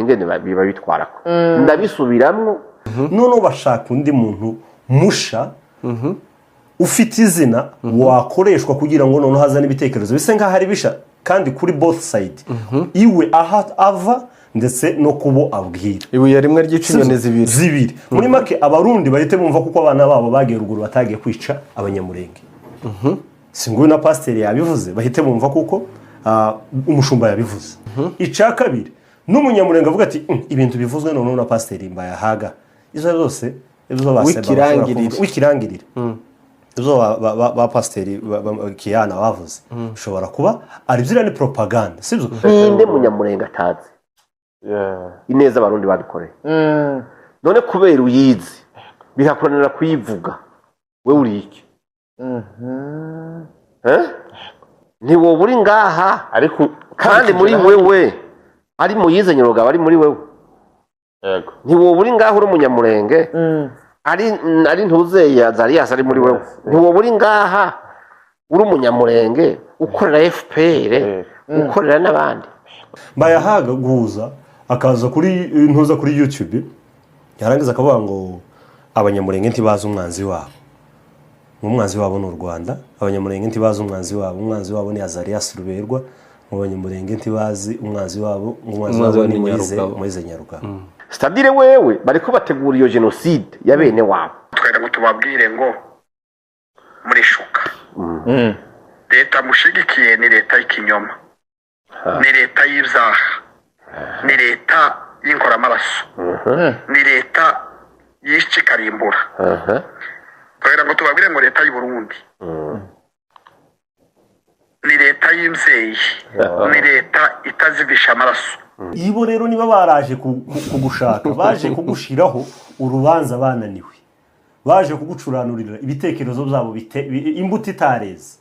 Ingene biba bitwarako, ndabisubiramwo. Noneho bashaka undi muntu musha ufite izina wakoreshwa kugira ngo noneho hazane ibitekerezo bisa nk'aho ari bisha kandi kuri both side, iwe aho ava ndetse no kubo abwira. Ibuye rimwe ryica inyoni zibiri. Zibiri. Muri make, Abarundi bahite bumva kuko abana babo bagiye ruguru, batagiye kwica Abanyamurenge. Si nguyu na pasiteri yabivuze, bahite bumva kuko umushumba yabivuze. Icya kabiri, n'Umunyamurenge avuga ati: Ibintu bivuzwe noneho na Pasiteri Mbayahaga, izo zose izo ba Seba bashobora W'ikirangirire. kuvuga, w'ikirangirire, izo ba pasiteri Kiyana bavuze bishobora kuba ari byo, ni propaganda, sibyo? Ninde Munyamurenge atazi ineza Abarundi badukoreye? None kubera uyizi bikakunanira kuyivuga, we uri iki? Eh? Ntiwoba uri ngaha ariko kandi muri wewe ari Muyize Nyarugabo, ari muri wewe. Ntiwoba uri ngaha uri Umunyamurenge, ari ntuzeye Azariyasi ari muri wewe. Ntiwoba uri ngaha uri Umunyamurenge ukorera FPR, ukorera n'abandi. Mbayahaga guhuza akaza kuri ntuza kuri YouTube, yarangiza akavuga ngo Abanyamurenge ntibazi umwanzi wabo, umwanzi wabo ni u Rwanda. Abanyamurenge ntibazi umwanzi wabo, umwanzi wabo ni Azarias Ruberwa. Mu Banyamurenge ntibazi umwanzi wabo, umwanzi Umwanzi wabo wabo ni ni Moise Nyarugabo. Moise Nyarugabo. C'est-à-dire wewe bariko bategura iyo jenoside ya bene wabo. Twera ngo tubabwire ngo murishuka. Leta mushigikiye ni leta y'ikinyoma, ni leta y'ibyaha, ni leta y'inkoramaraso, ni leta yica ikarimbura. Twera ngo tubabwire ngo leta y'u Burundi ni leta y'imbyeyi, ni leta itazivisha amaraso. Ibo rero niba baraje kugushaka, baje kugushiraho urubanza bananiwe, baje kugucuranurira ibitekerezo byabo, imbuto itareze,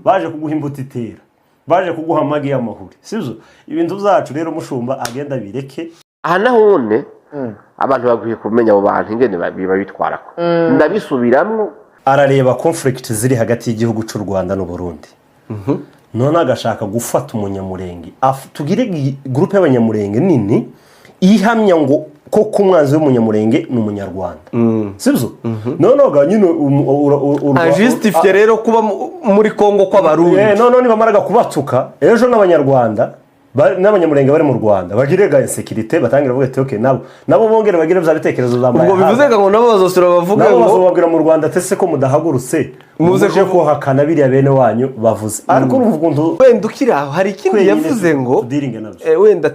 baje kuguha imbuto itera, baje kuguha amagi y'amahuri, sibyo? Ibintu byacu rero, mushumba agenda bireke. Aha nahone abantu bakwiye kumenya abo bantu ingene biba bitwarako, ndabisubiramwo. Arareba conflict ziri hagati y'igihugu cy'u Rwanda n'u Burundi, none agashaka gufata Umunyamurenge. Tugire groupe y'Abanyamurenge nini ihamya ngo koko umwanzi w'Umunyamurenge ni Umunyarwanda, sibyo? Noneho ga nyine Ajustifie rero kuba muri Kongo kw'Abarundi. Noneho nibamaraga kubatuka ejo, n'Abanyarwanda n'Abanyamurenge bari mu Rwanda bagire ga insécurité, batangira bavuga ati: "Okay." Nabo bongere bagire bya bitekerezo bya Ubwo Mbayahaga. bivuze ngo nabo bazosura bavuge Nabo ngo bazobabwira mu Rwanda ati: "Ese ko mudahagurutse Muze muze kuhakana biriya bene wanyu bavuze?" Ariko urumva ukuntu Wenda ukiri aho, hari ikindi twenyine yavuze ngo tudealinge nabyo. Wenda.